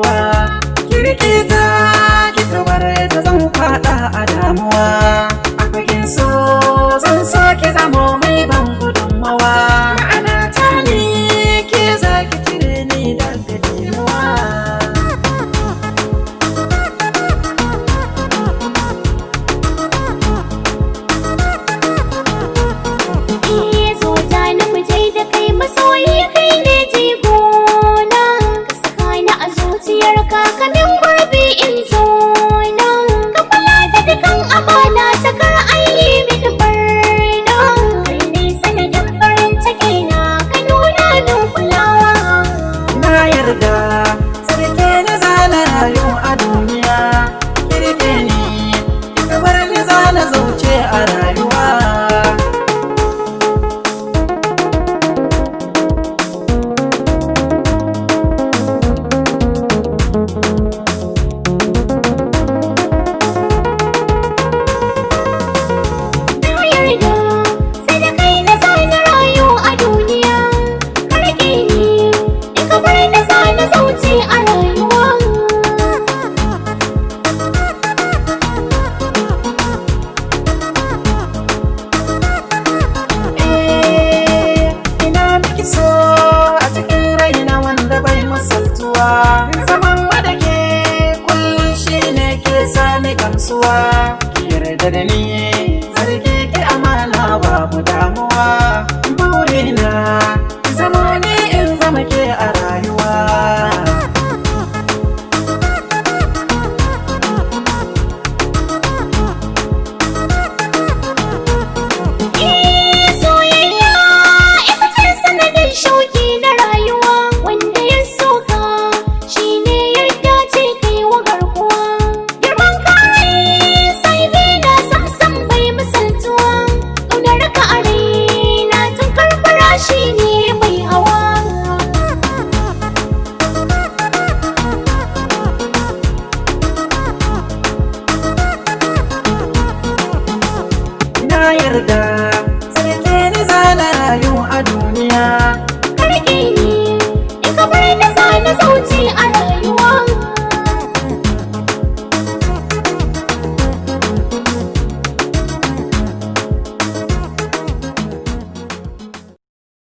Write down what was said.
rayuwa. Ki rike ta kika bar ta, zan fada a damuwa. A fagen so zan so ki zamo mai ban gudunmawa. Ma'ana ta ne ke za ki cire ni daga dimuwa. Eh, zo ja ni mu je da kai, masoyi, kai ne jigona. Ka saka ni a zuciyarka, kamin gurbi in zauna. Ka kula da dukan amana ta, kar ayi mini barna. Kai ne sanadin farin ciki na, ka nuna min kulawa. Na yarda sarki ni zana rayu a duniya. Ki rike ni kika bar ni, zana zauce a rayuwa. Na yarda sai da kai na zana rayu a duniya. Ka rike ni, in ka bar ni zana zauce a rayuwa. Eh, ina miki so a cikin raina wanda bai misaltuwa. Zaman madake kullum shine ke sani gamsuwa. Ki yarda da ni, zargi ki amana, babu damuwa. Burina ki zama ni, in zama ke a rayuwa. Eh, soyayya ita ce sanadin shauki na rayuwa. Wanda ya soka shi ne yarda ce kai wa garkuwa. Girman kai sai na samsam bai misaltuwa. Ƙaunar ka a raina tun karfara shi ne mai hawa. Na yarda.